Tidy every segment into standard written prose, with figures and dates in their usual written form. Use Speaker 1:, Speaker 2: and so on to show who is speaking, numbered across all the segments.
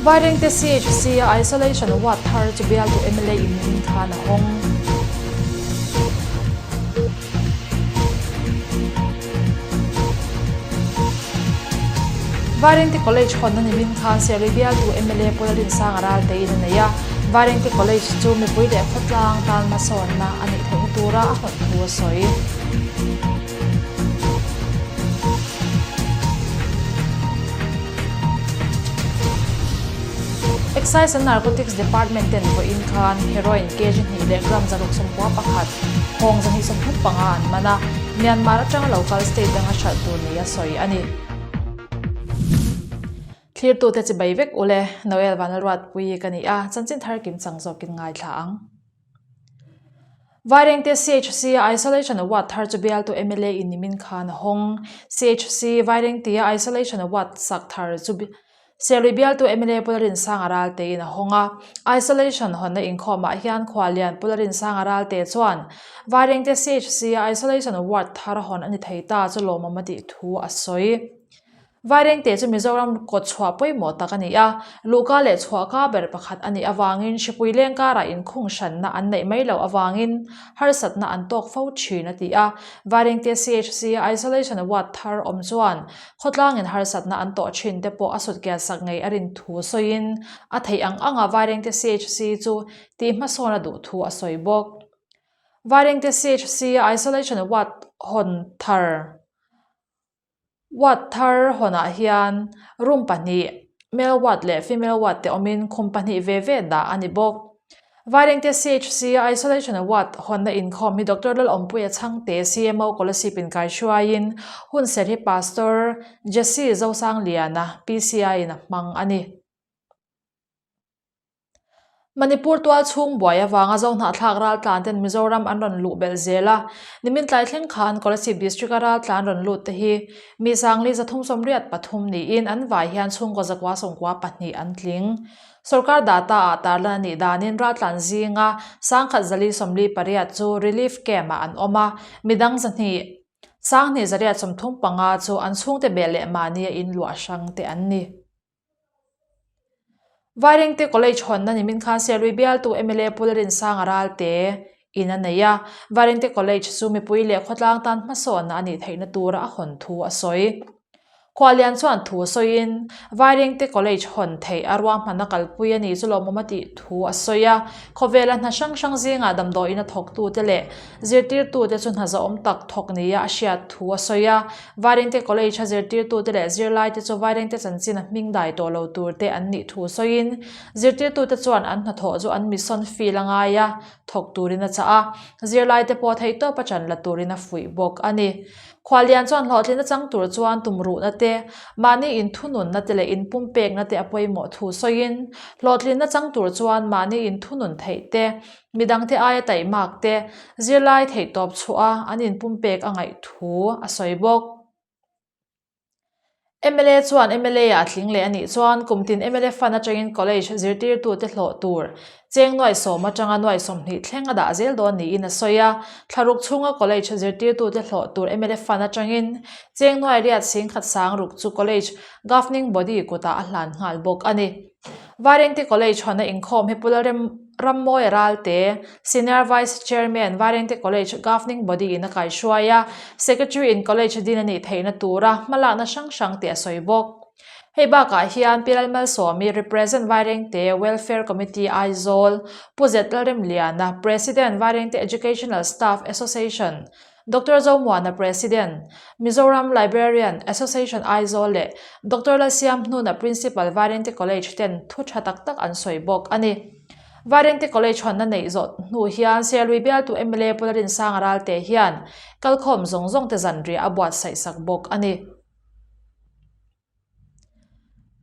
Speaker 1: Vairengte CHC a Isolation Ward thar chu bialtu mla in hming khan a hawng. Vairengte College hawnna ni hming khan Serlui bialtu mla Pu Lalrinsanga Ralte in a nei a, Vairengte College chu mipui leh khawtlang tan hmasawnna a neih theihna tura a hawn thu a sawi. Excise and Narcotics Department ten vawiin khan heroin kg hnih leh gram 691 hawng 235 an man a, Myanmar atanga local state danga hralh tur nia sawi a ni. Thlirtute chibai vek ule, Noel Vanlalruatpuii ka ni a, chanchin thar kim chang zawkin ngaithla ang. Vairengte CHC a Isolation Ward thar chu bialtu mla in nimin khan a hawng. CHC Vairengtea Isolation Ward sak thar chu Serlui bialtu mla Pu Larinsanga Ralte in a hawng a. Isolation hawnna inkhawmah hian Khuallian Pu Larinsanga Ralte chuan Vairengte CHC a Isolation Ward thar hawn a ni thei ta chu lawmawm a tih thu a sawi. Vairengte chu Mizoram kawt chhuah pawimawh tak a ni a, luhka leh chhuahka ber pakhat a nih avangin hripui leng karah inkhung hranna an neih mai loh avangin harsatna an tawk fo thin a ti a. Vairengte CHC Isolation Ward thar awm chuan khawtlangin harsatna an tawh thin te pawh a sutkian sak ngei a rin thu sawiin a theih ang anga Vairengte CHC chu tih hmasawn a duh thu a sawi bawk. Vairengte CHC Isolation Ward hawn thar. Ward thar hawnah hian room pahnih, male ward leh female ward te awmin khum pahnih ve ve dah a ni bawk. Vairengte CHC Isolation Ward hawnna inkhawm hi Doctor Lalawmpuia Chhangte CMO Kolasib inkai hruaiin hunser hi Pastor Jesse Zosangliana PCI in a hmang a ni. Manipur tual chhung buai avanga Zohnahthlak raltlan ten Mizoram an rawn luh belh zel a, nimin tlai thleng khan Kolasib District a raltlan rawn lut te hi mi sangli 383 niin an vai hian chhungkaw zakua sawmkua pahnih an tling. Sorkar data ah tarlan a nih danin raltlan zinga sangkhat zali 48 chu relief camp ah an awm a, midang 200 sanghnih 835 chu an chhungte beh leh mahni a inluah hrang te an ni. Vairengte College hawnna nimin khan Serlui bialtu mla Pu Larinsanga Ralte in a nei a, Vairengte College chu mipui leh khawtlang tan hmasawnna a nih theihna tura a hawn thu a sawi. Khuallian chuan thu sawiin Vairengte College hawn theih a ruahmanna kalpui a ni chu lawmawm a tih thu a sawi a, khawvela hna hrang hrang zingah damdawiin a thawktute leh zirtirtute chu hna zahawm tak thawk nia a hriat thu a sawi a. Vairengte College a zirtirtute leh zirlaite chu Vairengte chanchin a hming dai tawh lo tur te an nih thu sawiin, zirtirtute chuan an hnathawh chu an mission field a ngai a, thawk turin a chah a, zirlaite pawh theihtawp a chan la turin a fuih bawk a ni. Khuallian chuan hlawhtlinna chang tur chuan tumruhna te, mahni inthununna te leh inpumpekna te a pawimawh thu sawiin, hlawhtlinna chang tur chuan mahni inthunun theih te, Midangte aia taihmak te zirlai theihtawp chhuah a an inpumpek a ngaih thu a sawi bawk. Mla chuan mla ah a tling leh a nih chuan kum tin mla fund atangin college zirtirtute hlawh tur cheng nuaih sawm atanga nuaih 20 thleng a dah zel dawn niin a sawi a. Thlaruk chhunga college zirtirtute hlawh tur mla fund atangin cheng nuaih riat singkhat sang ruk chu college governing body kutah a hlan nghal bawk a ni. Vairengte College hawnna inkhawm hi Pu Lalrem Rammawi Ralte, Senior Vice Chairman, Vairengte College Governing Body in a kaihruai a, Secretary in College din a nih theihna tura hmalakna hrang hrang tih a sawi bawk. Hei bakah hian Pi Lalmalsawmi, Represent Vairengte Welfare Committee Aizawl, Pu Zet Lalremliana, President, Vairengte Educational Staff Association, Doctor Zomuana President, Mizoram Librarian Association Aizawl leh Doctor Lalsiam Hnuna Principal Vairengte College ten thu tha tak tak an sawi bawk a ni. Vairengte College hawnna neih zawh hnu hian Serlui bialtu mla Pu Larinsanga Ralte hian kalkhawm zawng zawng te zanriah a buatsaih sak bawk a ni.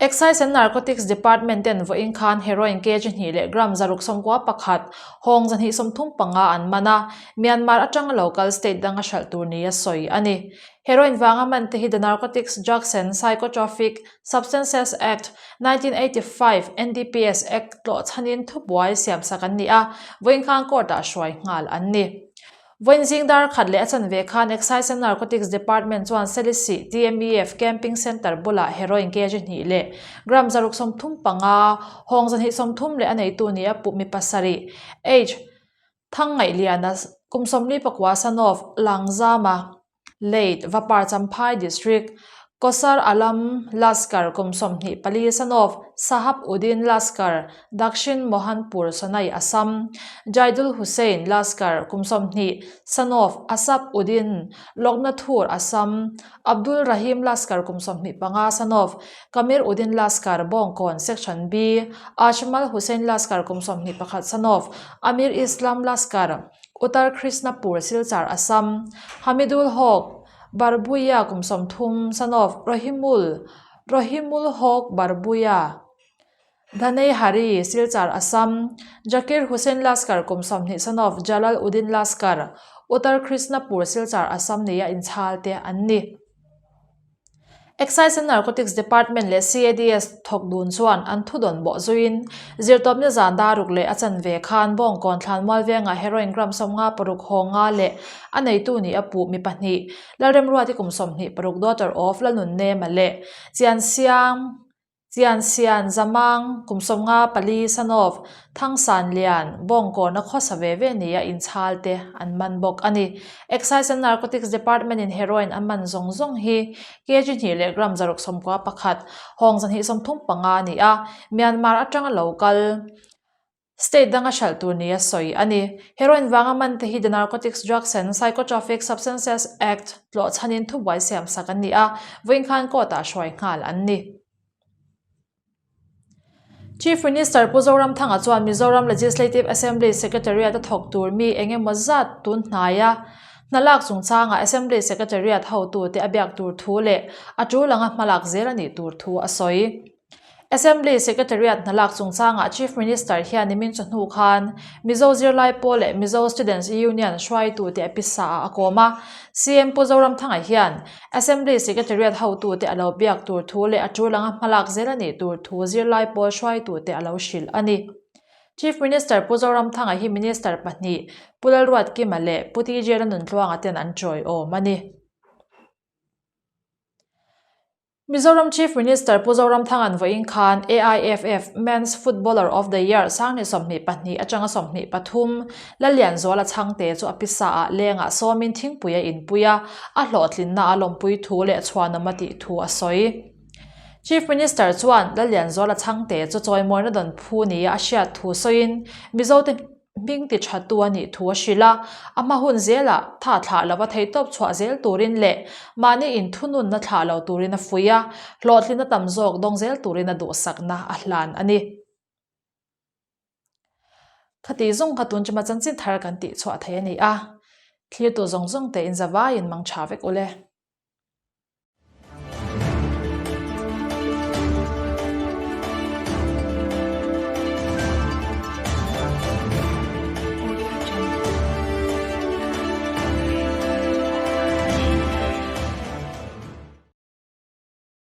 Speaker 1: Excise and Narcotics Department ten vawiin khan heroin kg hnih leh gram 691, hawng 235 an man a, Myanmar atanga local state danga hralh tur nia sawi a ni. Heroin vanga man te hi The Narcotics Drugs and Psychotropic Substances Act, 1985, NDPS Act tlawh chhanin thubuai siamsak an ni a, vawiin khan court-ah hruai nghal an ni. Vawiin zing dar khat leh a chanve khan Excise and Narcotics Department chuan Selisih TMEF Camping Centre bulah heroin kg hnih leh gram 635, hawng 230 leh a neitu nia puh mi pasarih, H. Thangngaihliana, kum 44 Sanov, Langzama, Late, Vapar Champhai District, Kosar Alam Laskar kum 24 Sanov, Sahab Uddin Laskar, Dakshin Mohanpur Sonai Assam, Jaidul Hussain Laskar kum 20 Sanov, Asap Uddin, Loknathur Assam, Abdul Rahim Laskar kum 25 Sanov, Kamir Uddin Laskar Bawngkawn Section B, Ajmal Hussain Laskar kum 21 Sanov, Amir Islam Laskar, Uttar Krishnapur Silchar Assam, Hamidul Hoque, Barbuia kum 30 Sanov, Rohimul, Rohimul Hoque Barbuia, Dhanei Hari, Silchar Assam, Jakir Hussain Laskar kum 20 Sanov, Jalal Uddin Laskar, Uttar Krishnapur Silchar Assam nia inchhal te an ni. Excise and Narcotics Department leh CADS thawk dun chuan an thudawn bawh zuiin zirtawpna zan daruk leh a chanve khan Bawngkawn Thlanmual vengah heroin gram 56 haw nga leh a neitu nih a puh mi pahnih Lalremruati kum 26 daughter of Lalnunnema leh Chiansiang Chian Sian, Zamang, kum 54, Sanov, Thangsan Lian, Bawngkawna khawsa ve ve nia inchhal te an man bawk a ni. Excise and Narcotics Department in heroin a man zawng zawng hi kg hnih leh gram 691, hawng 235 a ni a, Myanmar atanga lo kal State danga hralh tur nia sawi a ni. Heroin vanga man te hi The Narcotics Drugs and Psychotropic Substances Act tlawh chhanin thubuai siam sak an ni a, vawiin khan court-ah hruai nghal an ni. Chief Minister Pu Zoramthanga chuan Mizoram Legislative Assembly Secretariat a thawk tur mi eng emaw zat tun hnaia hna lak chungchangah Assembly Secretariat hotute a biak tur thu leh a tul anga hmalak zel a nih tur thu a sawi. Assembly Secretariat hna lak chungchangah Chief Minister hian nimin chu hnu khan Mizo zirlai pawl leh Mizo Students Union hruaitute a pisa ah a kawm a. CM Pu Zoramthanga hian Assembly Secretariat hotute a lo biak tur thu leh a tul anga hmalak zel a nih tur thu zirlai pawl hruaitute a lo hrilh a ni. Chief Minister Pu Zoramthanga hi Minister pahnih Pu Lalruatkima leh Pu TJ Lanuntluanga ten an tawiawm a ni. Mizoram Chief Minister Pu Zoramthanga'n vawiin khan AIFF Men's Footballer of the Year 2022 atanga 23 Lallianzuala Chhangte chu a pisa ah lengah sawmin thingpui a inpui a, a hlawhtlinna a lawmpui thu leh chhuanawm a tih thu a sawi. Chief Minister chuan Lallianzuala Chhangte chu chawimawina dawn phu nia a hriat thu sawiin Mizote Hming ti tha tu a nih thu a hrilh a, a hma hun zelah tha thlah lova theihtawp chhuah zel turin leh mahni inthununna thlah lo turin a fuih a, hlawhtlinna tam zawk dawng zel turin a duhsakna a hlan a ni. Khati zawng kha tun chuma chanchin thar kan tih chhuah thei a ni a, thlirtu zawng zawng te in zavaiin mang tha vek ule.